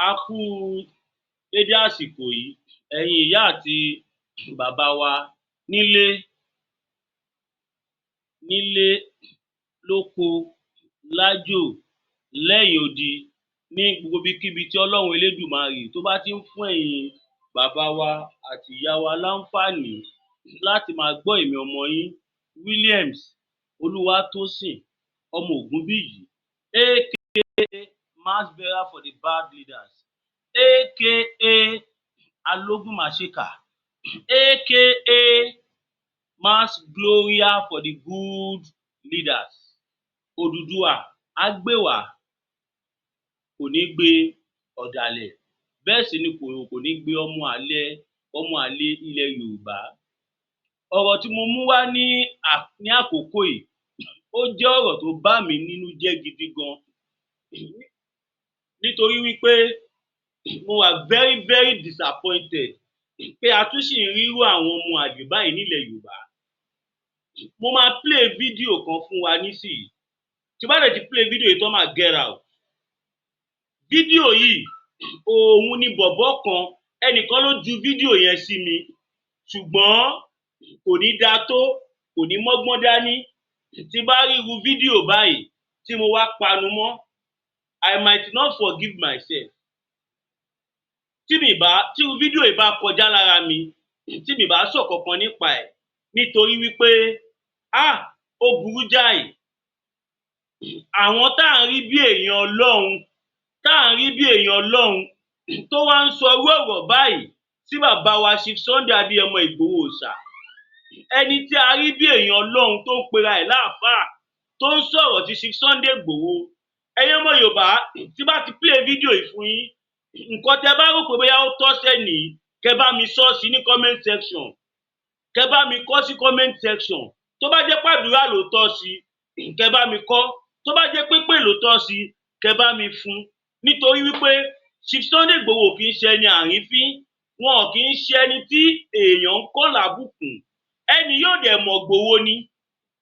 A kú dédé àsìkò yìí, ẹ̀yin ìyá àti bàbá wa nílé, nílé, lóko, lájò, lẹ́yìn odi, ní gbogbo ibikíbi tí Ọlọ́run Elédùmarè tó bá tí ń fún ẹ̀yin bàbá wa àti ìyá wa láǹfààní láti máa gbọ́ èmi ọmọ yín Williams Olúwatósìn ọmọ Ògúnbíyì, aka Mass Burial for the Bad Leaders, aka Alógúnmáṣèkà, aka Mass Gloria for the Good Leaders. Odùduwà á gbè wá, kò ní gbe ọ̀dàlẹ̀, bẹ́ẹ̀ sì ni kò ní gbe ọmọ àlè ilẹ̀ Yorùbá. Ọ̀rọ̀ tí mo mú wá ní àkókò yìí, ó jẹ́ ọ̀rọ̀ tó bà mí nínú jẹ́ gidi gan, nítorí wí pé mo wà very very disappointed pé a tún ṣì ń rí irú àwọn ọmọ àlè báyìí nílẹ̀ Yorùbá. Mo máa play fídíò kan fún wa nísìnyí. Tí n bá dẹ̀ ti play fídíò yìí tán, màá get out. Fídíò yìí, òun ni bọ̀bọ́ kan, ẹnìkan ló ju fídíò yẹn sí mi, ṣùgbọ́n kò ní dáa tó, kò ní mọ́gbọ́n dání tí n bá rí irú fídíò báyìí tí mo wá panu mọ́. I might not forgive myself tí mi bá tí irú fídíò yìí bá kọjá lára mi, tí mi bá sọ kankan nípa ẹ̀, nítorí wí pé, ah, ó burú jáì. Àwọn tá à ń rí bí èèyàn Ọlọ́run, tá à ń rí bí èèyàn Ọlọ́run, tó wá ń sọ irú ọ̀rọ̀ báyìí sí bàbá wa Chief Sunday Adéyẹmọ Ìgbòho Òòṣà, ẹni tí a rí bí èèyàn Ọlọ́run tó ń pera ẹ̀ láàfáà, tó ń sọ̀rọ̀ sí Chief Sunday Ìgbòho. Ẹ̀yin ọmọ Yorùbá, tí bá ti play fídíò yìí fún yín, nǹkan tẹ́ bá rò pé bóyá ó tọ́ sẹ́nìí, kẹ́ bá mi sọ sí ní comment section, kẹ́ bá mi kọ sí comment section. Tó bá jẹ́ pàdúrà ló tọ́ sí, kẹ́ bá mi kọ. Tó bá jẹ́ pépè ló tọ́ sí, kẹ́ bá mi fún, nítorí wípé Chief Sunday Igboho kì í ṣe ẹni àrífín, wọn kì í ṣe ẹni tí èèyàn ń kọ́ lábùkù. Ẹni yóò dẹ̀ mọ̀ Ìgbòho ni.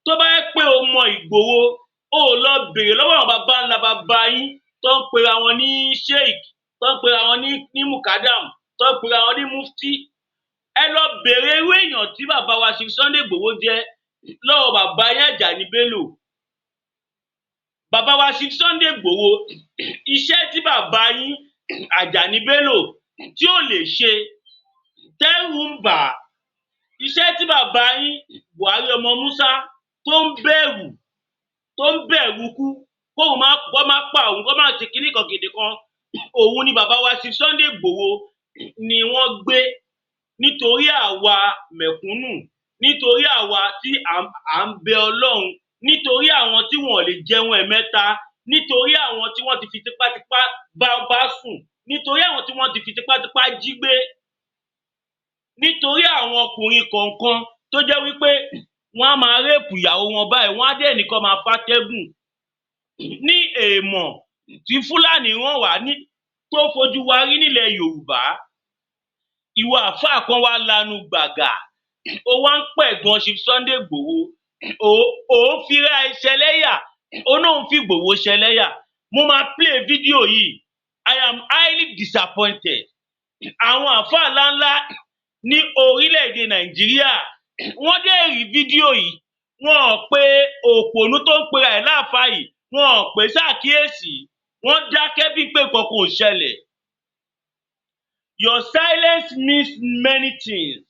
Tó bá jẹ́ pé o mọ Ìgbòho, o ò lọ bèrè lọ́wọ́ àwọn baba ńlá baba yín tó ń pera wọn ní sheik, tó ń pera wọn ní mukadam, tó ń pera wọn ní mufti. Ẹ lọ bèrè irú èèyàn tí bàbá wa Chief Sunday Igboho jẹ́ lọ́wọ́ bàbá yín Àjàní Bello. Bàbá wa Chief Sunday Igboho, iṣẹ́ tí bàbá yín Àjàní Bello tí ò lè ṣe, tẹ́rù ń bà á, iṣẹ́ tí bàbá yín Buhari ọmọ Musa tó ń bẹ̀rù kú, kóun má kó má pa òun, kó má ṣe kinní kan kìnì kan, òun ni bàbá wa Chief Sunday Igboho ni wọ́n gbé nítorí àwa mẹ̀kúnnù, nítorí àwa tí à ń bẹ Ọlọ́run, nítorí àwọn tí wọn ò lè jẹun ẹ̀mẹ́ta, nítorí àwọn tí wọ́n ti fi tipátipá bá sùn, nítorí àwọn tí wọ́n ti fi tipátipá jí gbé, nítorí àwọn ọkùnrin kọ̀ọ̀kan tó jẹ́ wípé wọ́n á máa rape ìyàwó wọn báyìí, wọ́n á dẹ̀ ní kán máa fàtẹ́gùn ní èèmọ̀ tí Fúlàní rán wá ní tó fojú wa rí nílẹ̀ Yorùbá. Ìwọ àáfàá kan wá lanu gbàgà, ó wá ń pẹ̀gàn Chief Sunday Igboho, ò ń fira ẹ ṣẹlẹ́yà, ó náà ń fi Ìgbòho ṣẹlẹ́yà. Mo máa play fídíò yìí. I am highly disappointed. Àwọn àáfàá ńláńlá ní orílẹ̀-èdè Nàìjíríà, wọ́n dẹ̀ rí fídíò yìí, wọn ò pe òpònú tó ń pera ẹ̀ láàfáà yìí, wọn ò pè é ṣàkíyèsí, wọ́n dákẹ́ bíi pé nǹkan kan ò ṣẹlẹ̀. Your silence means many things,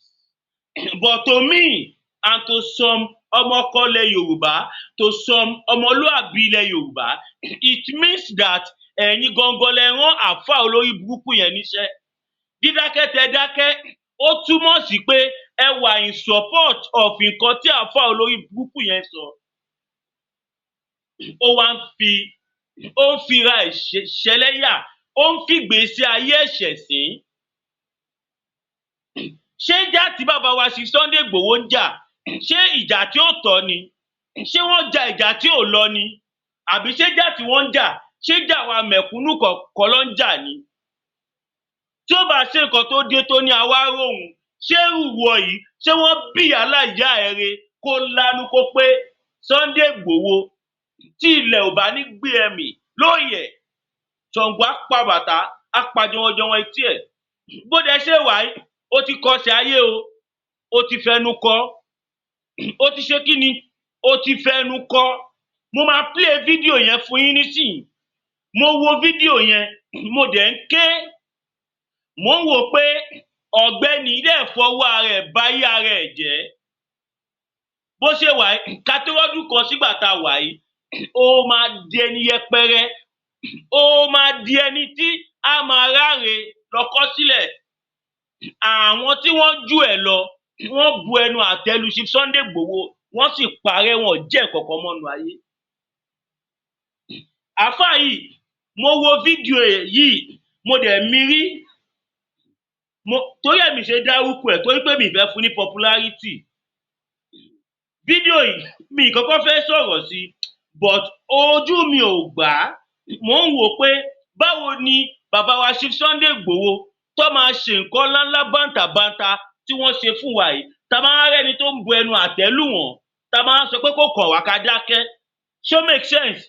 but to me and to some ọmọkọ ilẹ̀ Yorùbá, to some ọmọlúàbí ilẹ̀ Yorùbá, it means that ẹ̀yin gangan lẹ rán àáfàá olórí burúkú yẹn níṣẹ́. Dídákẹ́ tẹ dákẹ́, ó túmọ̀ sí pé ẹ wà in support of nǹkan tí àáfàá olórí burúkú yẹn sọ. Ó wá ń fi ó ń fira ẹ̀ ṣẹlẹ́yà, ó ń fìgbésí ayé ẹ̀ṣẹ̀ sín. Ṣé ìjà tí bàbá wa Chief Sunday Igboho ń jà, ṣé ìjà tí ó tọ́ ni? Ṣé wọ́n ja ìjà tí ò lọ ni? Àbí ṣé ìjà tí wọ́n ń jà, ṣé ìjà àwa mẹ̀kúnnù kọ́ ló ń jà ni? Tí ó bá ṣe nǹkan tó dé tó ní àwa róhun, ṣé irú ìwọ yìí, ṣé wọ́n bí ìyálà ìyá ẹ re kó lanu kó pé Sunday Igboho, tí ilẹ̀ ò bá ní gbé ẹ mì lóyè, Ṣàngó á pa bàtà. Á pa jọnwọjọnwọ etí ẹ̀. Bó dẹ̀ ṣe wà yìí, ó ti kọsẹ̀ ayé o, ó ti fẹnu kọ. Ó ti ṣe kí ni? Ó ti fẹnu kọ. Mo máa play fídíò yẹn fún yín nísìnyí. Mo wo fídíò yẹn, mo dẹ̀ ń ké. Mo ń wò pé ọ̀gbẹ́ni dẹ̀ fọwọ́ ara ẹ̀ báyé ara ẹ̀ jẹ́. Bó ṣe wà yìí, ká tó rọ́dún kan sígbà tá a wà yìí, ó máa di ẹni yẹpẹrẹ, ó máa di ẹni tí á máa ráre. Lọ kọ sílẹ̀, àwọn tí wọ́n jù ẹ̀ lọ, wọ́n bu ẹnu àtẹ́ lu Chief Sunday Igboho, wọ́n sì parẹ́, wọn ò jẹ́ nǹkan mọ́nu ayé. Àáfàá yìí, mo wo fídíò ẹ̀ yìí, mo dẹ̀ mirí mo torí ẹ̀mí ṣe dárúkọ ẹ̀, torí pé mi ì fẹ́ fún ní popularity. Fídíò yìí, mi ì kọ́kọ́ fẹ́ sọ̀rọ̀ sí, but ojú mi ò gbà á. Mò ń wò pé báwo ni bàbá wa Chief Sunday Igboho tó máa ṣe nǹkan ńláńlá bàǹtàbanta tí wọ́n ṣe fún wa yìí, tá a máa rẹ́ni tó ń bu ẹnu àtẹ́ lù wọ́n, tá a máa sọ pé kò kàn wá, ká dákẹ́? Ṣó make sense?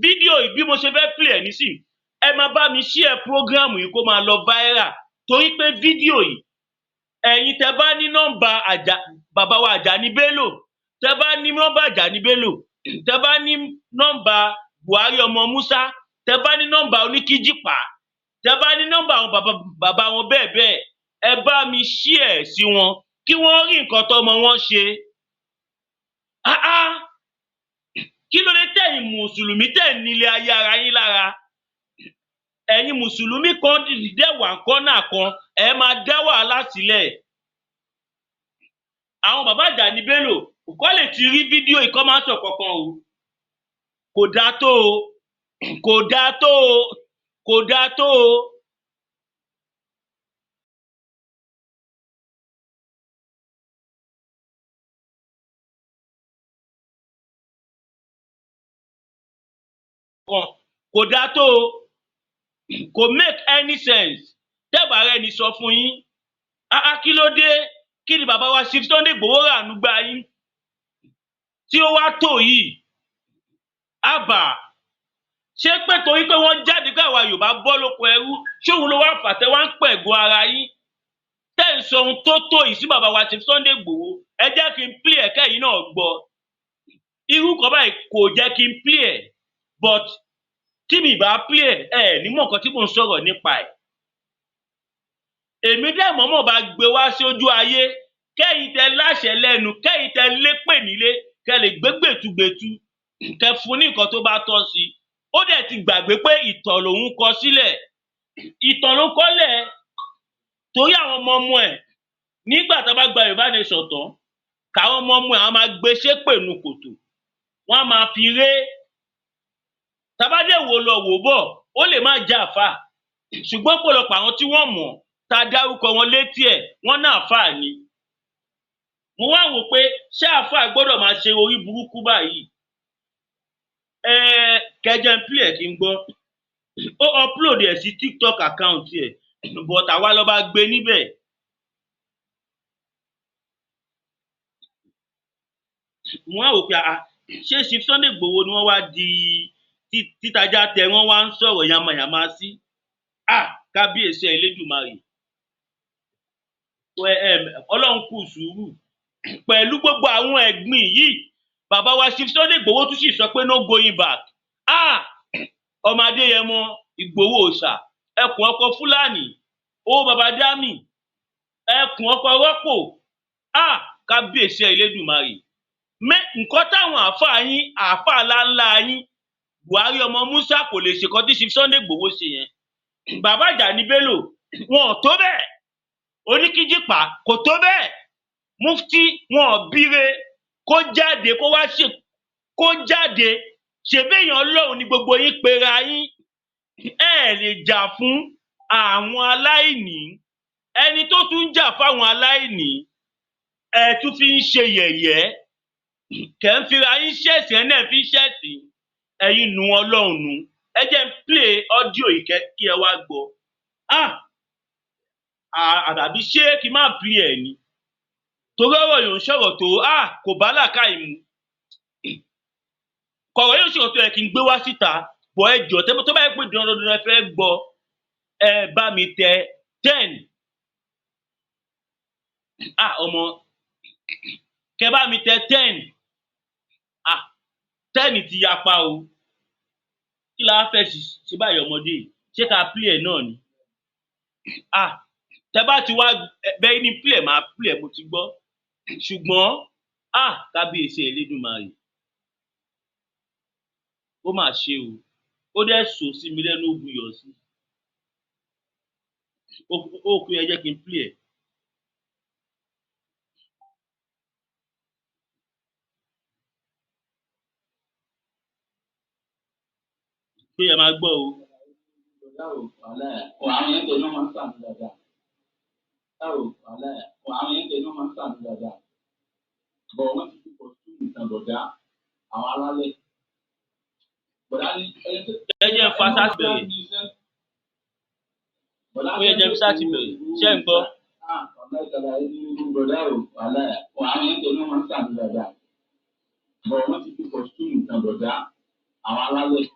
Fídíò yìí, bí mo ṣe fẹ́ play ẹ̀ nísìn, ẹ máa bá mi share program yìí kó máa lọ viral, torí pé fídíò yìí, ẹ̀yin tẹ bá ní nọ́mbà àjà bàbá wa Àjàní Bello, tẹ bá ní nọ́mbà Àjàní Bello, tẹ bá ní nọ́mbà Buhari ọmọ Musa, tẹ bá ní nọ́mbà Oníkíjìpá, tẹ bá ní nọ́mbà àwọn bàbá bàbá wọn bẹ́ẹ̀ bẹ́ẹ̀, ẹ bá mi share sí wọn kí wọ́n rí nǹkan tọ́mọ wọn ṣe. Ah ah, kí ló dé tẹ̀yin mùsùlùmí tẹ̀ nílé ayé ara yín lára? Ẹ̀yin mùsùlùmí kan dẹ̀ wà kọ́nà kan, ẹ máa dá wàhálà sílẹ̀. Àwọn bàbá Àjàní Bello kọ́ lè ti rí fídíò yìí, kọ́ máa sọ kankan o. Kò dáa tó o, kò dáa tó o, kò dáa tó o. Kan kò dáa tó o, kò make any sense. Tẹ́bàá rẹ́ni sọ fún yín. Ah ah, kí ló dé? Kí ni bàbá wa Chief Sunday Igboho rà núgbà yín tí ó wá tó yìí? Àbà ṣé pé torí pé wọ́n jáde pé àwa Yorùbá bọ́ lóko ẹrú, ṣé òun ló wá fà tẹ́ wá ń pẹ̀gàn ara yín, tẹ́ ń sọ ohun tó tó yìí sí bàbá wa Chief Sunday Igboho? Ẹ jẹ́ kí n play ẹ̀ kẹ́yìn náà gbọ́. Irú kan báyìí kò jẹ́ kí n play ẹ̀, but tí mi bá play ẹ̀, ẹ̀ ní mọ̀ nǹkan tí mò ń sọ̀rọ̀ nípa ẹ̀. Èmi dẹ̀ mọ̀ọ́mọ̀ bá gbé wá sójú ayé, kẹ́yìn tẹ láṣẹ lẹ́nu, kẹ́yìn tẹ lépè nílé, kẹ́ lè gbé gbètugbètu, kẹ́ fún ní nǹkan tó bá tọ́ sí i. Ó dẹ̀ ti gbàgbé pé ìtàn lòun kọ sílẹ̀, ìtàn ló kọ́lẹ̀, torí àwọn ọmọ ọmọ ẹ̀, nígbà tá a bá gba Yorùbá Nation tán, káwọn ọmọ ọmọ ẹ̀ á máa gbé ṣépè nu kòtò, wọ́n á máa fi ré. Tá bá dẹ̀ wò lọ wò bọ̀, ó lè má jẹ́ àáfàá, ṣùgbọ́n ọ̀pọ̀lọpọ̀ àwọn tí wọ́n mọ̀ tá a dárúkọ wọn létí ẹ̀, wọ́n náà àáfàá ni. Mo wá wò pé ṣé àáfàá gbọ́dọ̀ máa ṣe orí burúkú báyìí? Ẹ kẹjẹ ń play ẹ̀ kí n gbọ́. Ó upload ẹ̀ sí TikTok account ẹ̀, but àwa ló bá gbé níbẹ̀. Mo wá wò pé ah, ṣé Chief Sunday Igboho ni wọ́n wá di títajà tẹ, wọ́n wá ń sọ̀rọ̀ yamayama sí? Ah, kábíyèsí ẹ̀ Elédùmarè, Ọlọ́run kù sùúrù pẹ̀lú gbogbo àwọn ẹ̀gbin yìí. Bàbá wa Chief Sunday Igboho tún sì sọ pé no going back. Ah, ọmọ Adéyẹmọ Ìgbòho òòṣà, ẹkùn ọkọ Fúlàní, owó baba dami, ẹkùn ọkọ rọ́pò. Ah, kábíyèsí ẹ̀ Elédùmarè. Nǹkan táwọn àáfàá yín, àáfàá ńláńlá yín, Buhari ọmọ Musa kò lè ṣe kan tí Chief Sunday Igboho ṣe yẹn. Bàbá Àjàní Bello, wọn ò tó bẹ́ẹ̀. Oníkíjìpá kò tó bẹ́ẹ̀. Mufti, wọn ò bíire kó jáde, kó wá ṣe, kó jáde ṣèbéèyàn. Ọlọ́run ni gbogbo yín pera yín. Ẹ lè jà fún àwọn aláìní. Ẹni tó tún ń jà fáwọn aláìní, ẹ tún fi ń ṣe yẹ̀yẹ́, kẹ́ ń fira yín ṣẹ̀sìn, ẹ náà fi ń ṣẹ̀sìn. Ẹ̀yin nu Ọlọ́run nu. Ẹ jẹ́ n play audio yìí kí ẹ wá gbọ́. Ah, àbí ṣé kí n má play ẹ̀ ni? Torí ọ̀rọ̀ yìí ò ń sọ̀rọ̀ tó, ah, kò bá làákàyè mu. Kọ̀rọ̀ yóò ṣòro tó yẹ kí n gbé wá síta bọ̀. Ẹ jọ̀ọ́, tó bá yẹ pé dandan dandan ẹ fẹ́ gbọ́. Ẹ bá mi tẹ 10. Ah, ọmọ, kẹ bá mi tẹ 10. Ah, 10 ti yapa o. Kí la wá fẹ́ ṣe báyìí, ọmọdé yìí? Ṣé ká play ẹ̀ náà ni? Ah, tẹ bá ti wá bẹ́ẹ̀ ní play ẹ̀, máa play ẹ̀, mo ti gbọ́. Ṣùgbọ́n ah, kábíyèsí Elédùmarè, ó mà ṣe o. Ó dẹ̀ sọ sí mi lẹ́nu, ó buyọ̀ sí ó kú. Ẹ jẹ́ kí n play ẹ̀. Pé ẹ máa gbọ́ o. Àwọn yẹn tẹ̀ ní wọ́n máa ń sàmì dáadáa. Àwọn yẹn tẹ̀ ní wọ́n máa ń sàmì dáadáa. Bọ̀ wọ́n ti fi costume tàn bọ̀dá àwọn alálẹ̀. Bọ̀dá ní ẹni tó. Ẹ jẹ́ n fa sáàtì bẹ̀rẹ̀. Ó yẹ jẹ́ fi sáàtì bẹ̀rẹ̀. Ṣé ń gbọ́? Ọ̀la ìtàlá ẹni ní bọ̀dá o, wàhálà àwọn yẹn tẹ̀ ní wọ́n máa ń sàmì dáadáa. Bọ̀ wọ́n ti fi costume tàn bọ̀dá àwọn alálẹ̀.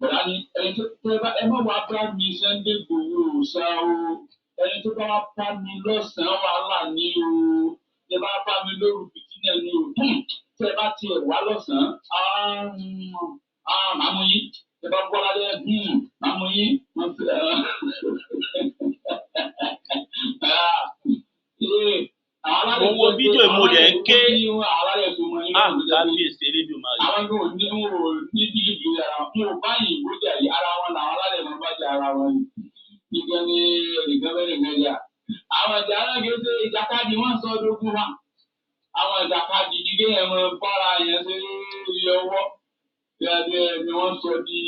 Bọ̀dá ní ẹni tó tẹ́ bá ẹ má wá bá mi Sunday Igboho ṣá o. Ẹni tó bá wá bá mi lọ́sàn-án, wàhálà ní o. Tẹ́ bá bá mi lóru, fìtínà ní o. Tẹ́ bá tiẹ̀ wá lọ́sàn-án, màá mú yín. Tẹ́ bá wá lálẹ́, màá mú yín. Wọ́n ti Mo wo fídíò, mo dẹ̀ ń ké. Ah, kábíyèsí Elédùmarè. Àwọn tó ní wọn ò ní bílíìfù ara wọn. Wọn ò bá yìnbó jà yìí, ara wọn làwọn alálẹ̀ máa bá jà ara wọn ni. Nìkan ni ẹnìkan bẹ́ẹ̀ nìkan jà. Àwọn ìjà náà kì í ṣe ìjàkadì, wọ́n sọ dógún wa. Àwọn ìjàkadì ní kéèyàn máa bára yẹn ṣe rí ọwọ́. Bí a ṣe ni wọ́n sọ di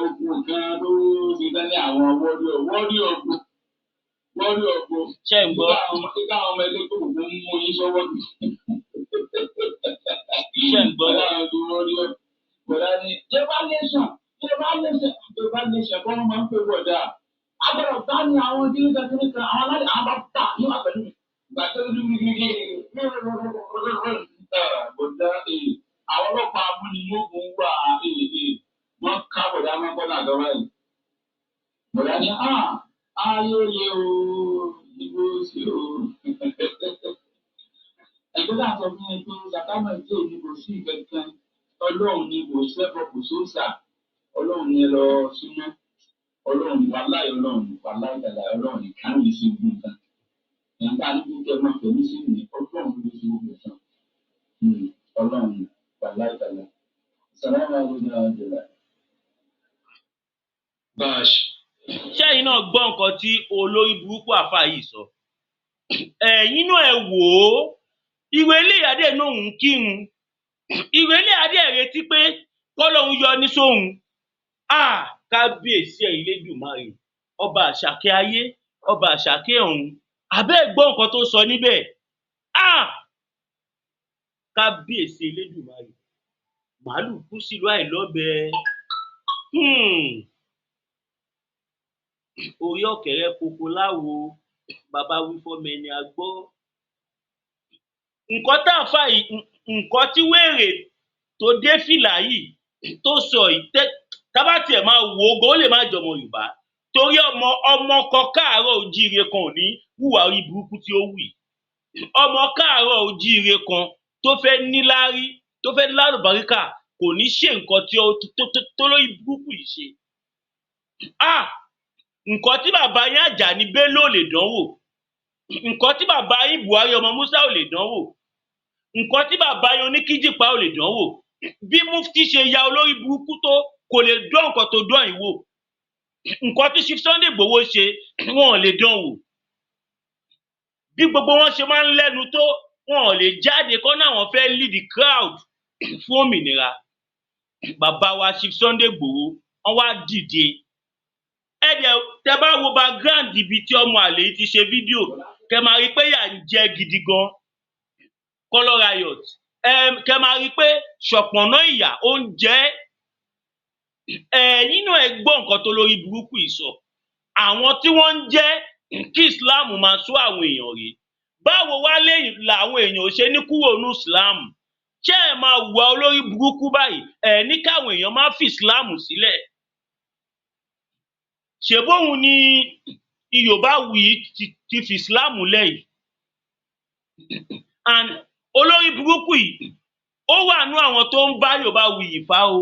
ogun kan tó ṣe tán ní àwọn wọ́ọ́dí ọ̀gbun. Wọ́ọ́dí ọ̀gbun. Ṣé ń gbọ́? Kíkà àwọn ọmọ ẹgbẹ́ òkùnkùn mú yín sọ́wọ́. Ṣé ń gbọ́? Bọ̀dá ni Yorùbá nation, Yorùbá nation, Yorùbá nation kọ́ wọ́n máa ń pè bọ̀dá. Agbọ̀dọ̀ bá ní àwọn kíníkan kíníkan, àwọn alálẹ̀ àwọn bá tà ní wà pẹ̀lú mi. Ìgbà tó ní kíníkí bọ̀dá, àwọn ọlọ́pàá amúnimógún wà, wọ́n ká bọ̀dá máa ń kọ́ náà gọ́wá yìí. Bọ̀dá ní ayé le o, ìbò sí o. Ẹ̀gbọ́n náà sọ fún mi pé sàkámà tí ò ní kò sí ìkankan, Ọlọ́run ni, kò sẹ́bọ̀, kò sóòṣà, Ọlọ́run ni ẹ lọ súnmọ́. Ọlọ́run ni, wàláì Ọlọ́run ni, wàláì dàda Ọlọ́run ni kàn lè ṣe gbogbo nǹkan. Ẹ̀ka ní kíkẹ́ máa fẹ̀mí sí mi, Ọlọ́run ló ṣe gbogbo nǹkan. Ọlọ́run ni, wàláì dàda. Sàlámù alaykum wa rahmatulah. Bash. Ṣẹ́yìn náà gbọ́ nǹkan tí olórí burúkú àáfàá yìí sọ? Ẹ̀yin náà ẹ wò ó. Ìwé eléyàá dẹ̀ náà ń kírun, ìwé eléyàá dẹ̀ retí pé kọ́lọ́hun yọ ní sóhun. Ah, kábíyèsí ẹ̀ Elédùmarè, ọba àṣàkẹ́ ayé, ọba àṣàkẹ́ ọ̀run, àbẹ́ ẹ̀ gbọ́ nǹkan tó sọ níbẹ̀? Ah, kábíyèsí Elédùmarè, màálù kú sílùú àìlọ́bẹ. Orí ọ̀kẹ́rẹ́ koko láwo, bàbá wí fọ́mọ ẹni a gbọ́. Nǹkan táàfáà yìí, nǹkan tí wèrè tó dé fìlà yìí tó sọ yìí, tá bá tiẹ̀ máa wò ó gan, ó lè má jọmọ Yorùbá, torí ọmọ ọmọ kan káàárọ̀ ojíire kan ò ní hùwà orí burúkú tí ó wù yìí. Ọmọ káàárọ̀ ojíire kan tó fẹ́ níláárí, tó fẹ́ lálùbáríkà, kò ní ṣe nǹkan tí ó tó lórí burúkú yìí ṣe. Ah, nǹkan tí bàbá yín Àjàní Bello ò lè dánwò, nǹkan tí bàbá yín Buhari ọmọ Musa ò lè dánwò, nǹkan tí bàbá yín oníkíjìpá ò lè dánwò, bí Mufti ṣe ya olórí burúkú tó, kò lè dán nǹkan tó dán yìí wò. Nǹkan tí Chief Sunday Igboho ṣe, wọn ò lè dán wò. Bí gbogbo wọn ṣe máa ń lẹ́nu tó, wọn ò lè jáde kọ́ náà wọ́n fẹ́ lead the crowd fún òmìnira. Bàbá wa Chief Sunday Igboho, wọ́n wá dìde. Ẹ dẹ̀ tẹ bá wo background ibi tí ọmọ àlè yìí ti ṣe fídíò, kẹ máa rí i pé yà ń jẹ gidi gan. Colour riot, ẹ kẹ máa rí i pé ṣọ̀pọ̀nná ìyà ó ń jẹ. Ẹ̀yin náà ẹ gbọ́ nǹkan tó lórí burúkú yìí sọ. Àwọn tí wọ́n ń jẹ́ kí Islam máa sú àwọn èèyàn rèé. Báwo wá lẹ́yìn làwọn èèyàn ò ṣe ní kúrò ní Islam? Ṣé ẹ máa hùwà olórí burúkú báyìí, ẹ ní káwọn èèyàn má fi Islam sílẹ̀? Ṣèbóun ni Yorùbáwùyí ti fi Islam lẹ̀ yìí, and olórí burúkú yìí, ó wà nú àwọn tó ń bá Yorùbáwùyí fà o.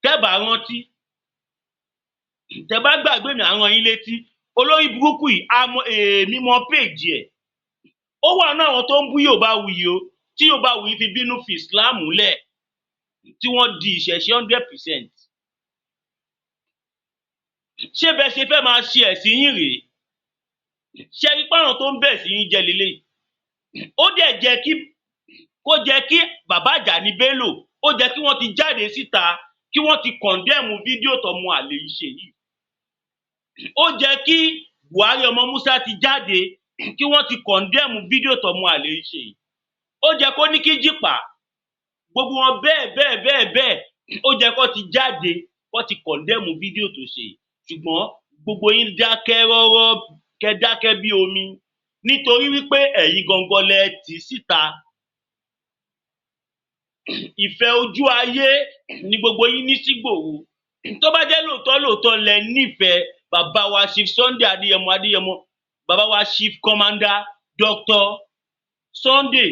Tẹ́ bá rántí, tẹ́ bá gbàgbé mi, à rán yín létí. Olórí burúkú yìí, àmọ́ èmi mọ péèjì ẹ̀, ó wà nú àwọn tó ń bú Yorùbáwùyí o, tí Yorùbáwùyí fi bínú fi Islam lẹ̀, tí wọ́n di ìṣẹ̀ṣe 100%. Ṣé bẹ́ẹ̀ ṣe fẹ́ máa ṣe ẹ̀sìn yín rèé? Ṣé rí pé àwọn tó ń bẹ̀ sí yín jẹ́ leléyìí? Ó dẹ̀ jẹ́ kí kó jẹ́ kí bàbá Àjàní Bello, ó jẹ́ kí wọ́n ti jáde síta, kí wọ́n ti condemn fídíò tọmọ àlè yìí ṣe yìí. Ó jẹ́ kí Buhari ọmọ Musa ti jáde, kí wọ́n ti condemn fídíò tọmọ àlè yìí ṣe yìí. Ó jẹ́ kó ní kí jìpá gbogbo wọn bẹ́ẹ̀ bẹ́ẹ̀ bẹ́ẹ̀ bẹ́ẹ̀, ó jẹ́ kó ti jáde, kó ti condemn fídíò tó ṣe yìí. Ṣùgbọ́n gbogbo yín dákẹ́ rọ́rọ́, kẹ́ dákẹ́ bí omi, nítorí wípé ẹ̀yin gangan lẹ tì í síta. Ìfẹ́ ojú ayé ni gbogbo yín ní sígbòho. Tó bá jẹ́ lóòótọ́ lóòótọ́ lẹ nífẹ̀ẹ́ bàbá wa Chief Sunday Adéyẹmọ Adéyẹmọ, bàbá wa Chief Commander Dr. Sunday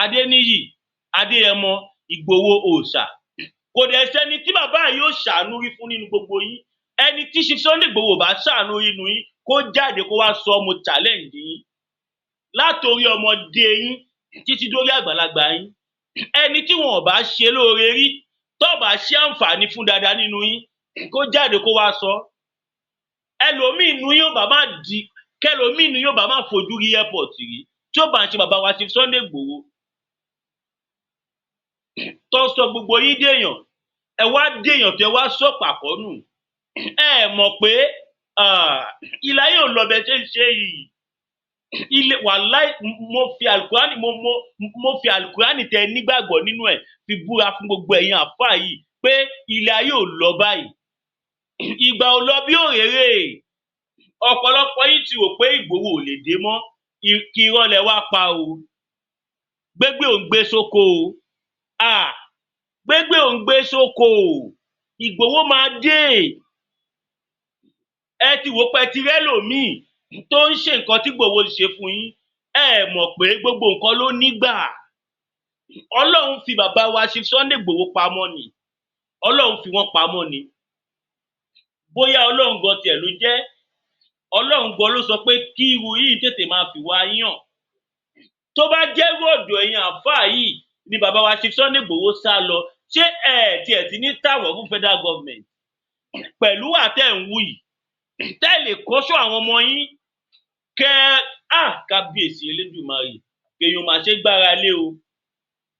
Adéníyì Adéyẹmọ Ìgbòho Òòṣà, kò dẹ̀ sẹ́ni tí bàbá yìí ó ṣàánú rí fún nínú gbogbo yín. Ẹni tí Chief Sunday Ìgbòho ò bá ṣàánú rí nínú yín, kó jáde kó wá sọ. Mo challenge yín, látòrí ọmọdé yín títí dórí àgbàlagbà yín, ẹni tí wọn ò bá ṣe lóore rí, tó bá ṣe àǹfààní fún dáadáa nínú yín, kó jáde kó wá sọ. Ẹlòmíì nínú yín ò bá má di kẹlòmíì nínú yín ò bá má fojú rí airport rí, tí ó bá ń ṣe bàbá wa Chief Sunday Igboho tó sọ gbogbo yín dèèyàn. Ẹ wá dèèyàn tẹ wá sọ pàkọ́ nù. Ẹ mọ̀ pé ilé ayé ò lọ bẹ ṣe ń ṣe yìí. Ilé wàláì, mo fi alukurani, mo fi alukurani tẹ nígbàgbọ́ nínú ẹ̀ fi búra fún gbogbo ẹ̀yin àfáà yìí pé ilé ayé ò lọ báyìí, ìgbà ò lọ bí òréré. Ọ̀pọ̀lọpọ̀ yín ti rò pé Ìgbòho ò lè dé mọ́. Kí irọ́ lẹ wá pa o. Gbégbé ò ń gbé sóko o, gbégbé ò ń gbé sóko o. Ìgbòho máa dé. Ẹ ti wò pé ẹ ti rẹ́lòmíì tó ń ṣe nǹkan tí Ìgbòho ń ṣe fún yín. Ẹ mọ̀ pé gbogbo nǹkan ló nígbà. Ọlọ́run fi bàbá wa Chief Sunday Ìgbòho pamọ́ ni. Ọlọ́run fi wọ́n pamọ́ ni. Bóyá Ọlọ́run gan tiẹ̀ ló jẹ́, Ọlọ́run gan ló sọ pé kí irú yìí tètè máa fi wá yàn. Tó bá jẹ́rú ọ̀dọ̀ ẹ̀yin àáfàá yìí ni bàbá wa Chief Sunday Ìgbòho sá lọ, ṣé ẹ tiẹ̀ ti ní tàwọn fún federal government pẹ̀lú àtẹ̀ ń wù yìí, tẹ́ lè kọ́ṣọ́ àwọn ọmọ yín kẹ́? À, kábíyèsí Elédùmarè, èèyàn mà ṣe gbára lé o.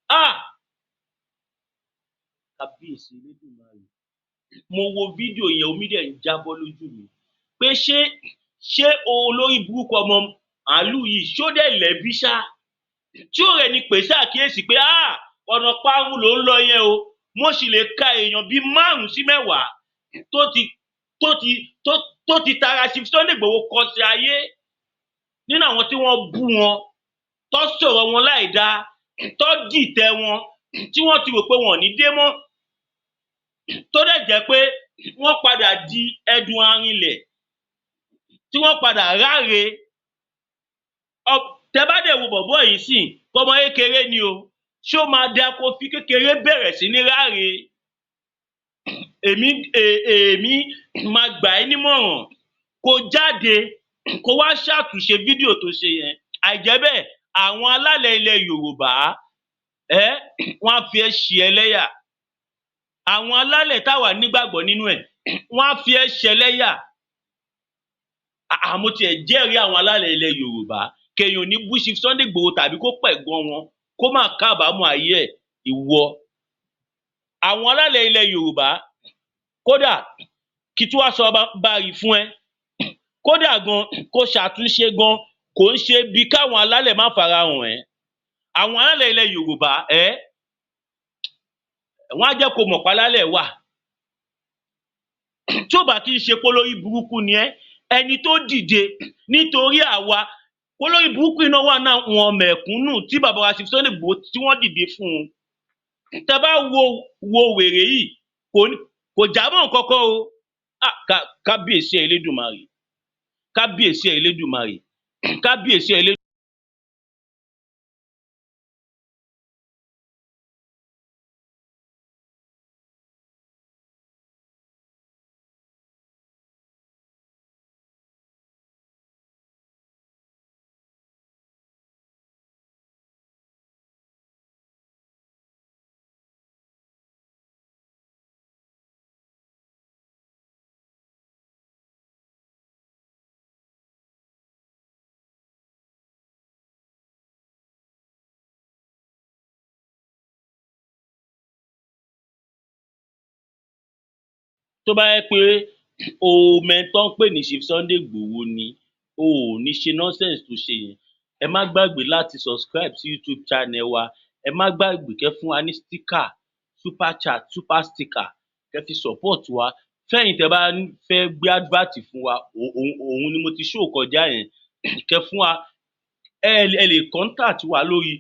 À, kábíyèsí Elédùmarè, mo wo fídíò yẹn, omi dẹ̀ ń jábọ́ lójú mi pé ṣé olórí burúkú ọmọ màálù yìí, ṣó dẹ̀ lẹ́bí ṣá, tí ó rẹ̀ ni pè ṣàkíyèsí pé ah, ọ̀nà parun ló ń lọ yẹn o? Mo sì lè ka èèyàn bíi 5 sí 10 tó ti tara Chief Sunday Igboho kọsẹ̀ ayé nínú àwọn tí wọ́n bú wọn, tó sọ̀rọ̀ wọn láì dáa, tó dìtẹ̀ wọn, tí wọ́n ti rò pé wọn ò ní dé mọ́, tó dẹ̀ jẹ́ pé wọ́n padà di ẹdun arinlẹ̀, tí wọ́n padà ráre. Tẹ bá dẹ̀ wo bọ̀bọ́ yìí sìn, ọmọ kékeré ni o. Ṣé ó máa dáa kó fi kékeré bẹ̀rẹ̀ sí ní ráre? Èmi máa gbà ẹ́ nímọ̀ràn kó jáde, kó wá ṣàtúnṣe fídíò tó ṣe yẹn. Àìjẹ́ bẹ́ẹ̀, àwọn alálẹ̀ ilẹ̀ Yorùbá ẹ, wọ́n á fi ẹ́ ṣe ẹlẹ́yà. Àwọn alálẹ̀ táwa nígbàgbọ́ nínú ẹ̀, wọ́n á fi ẹ́ ṣẹlẹ́yà. Àmọ́ tiẹ̀ jẹ́rìí àwọn alálẹ̀ ilẹ̀ Yorùbá, kéèyàn ní bú Chief Sunday Igboho tàbí kó pẹ̀gàn wọn, kó má kábàámọ̀ ayé ẹ̀. Ìwọ, àwọn alálẹ̀ ilẹ̀ Yorùbá, kódà kí tí wàá sọ báyìí fún ẹ, kódà gan kó ṣàtúnṣe gan, kò ń ṣe bí káwọn alálẹ̀ má farahàn ẹ́. Àwọn alálẹ̀ ilẹ̀ Yorùbá ẹ́, wọ́n á jẹ́ kó mọ̀ pálálẹ̀ wà. Tí ó bá kí ń ṣe pé olórí burúkú ni ẹ́, ẹni tó dìde nítorí àwa olórí burúkú iná wà náà, wọn mẹ̀kúnnù tí bàbá wa Chief Sunday Igboho tí wọ́n dìde fún un. Tẹ bá wo wèrè yìí, kò jámọ́ nǹkan kan o. Ah, kábíyèsí ẹ Elédùmarè, kábíyèsí ẹ Elédùmarè, kábíyèsí ẹ Elédùmarè. Tó bá jẹ́ pé o mọ ẹni tán ń pè ní Chief Sunday Igboho ni, o ò ní ṣe nonsense tó ṣe yẹn. Ẹ má gbàgbé láti subscribe sí YouTube channel wa. Ẹ má gbàgbé kẹ́ fún wa ní sticker, super chat, super sticker, kẹ́ fi support wa. Fẹ́yìn tẹ́ bá fẹ́ gbé advert fún wa, òun ni mo ti show kọjá yẹn, kẹ́ fún wa. Ẹ lè contact wa lórí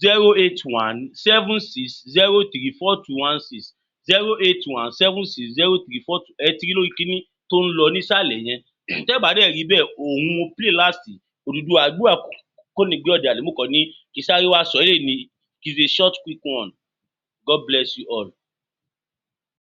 08176034216, 081760342. Ẹ ti rí lórí kinní tó ń lọ nísàlẹ̀ yẹn. Tẹ́ bá dẹ̀ rí bẹ́ẹ̀, òun mo play last. Odùduwà àdúrà kò ní gbé ọ̀dàlẹ̀. Mo kàn ní kí sáré wá sọ eléyìí ni. It's a short, quick one. God bless you all.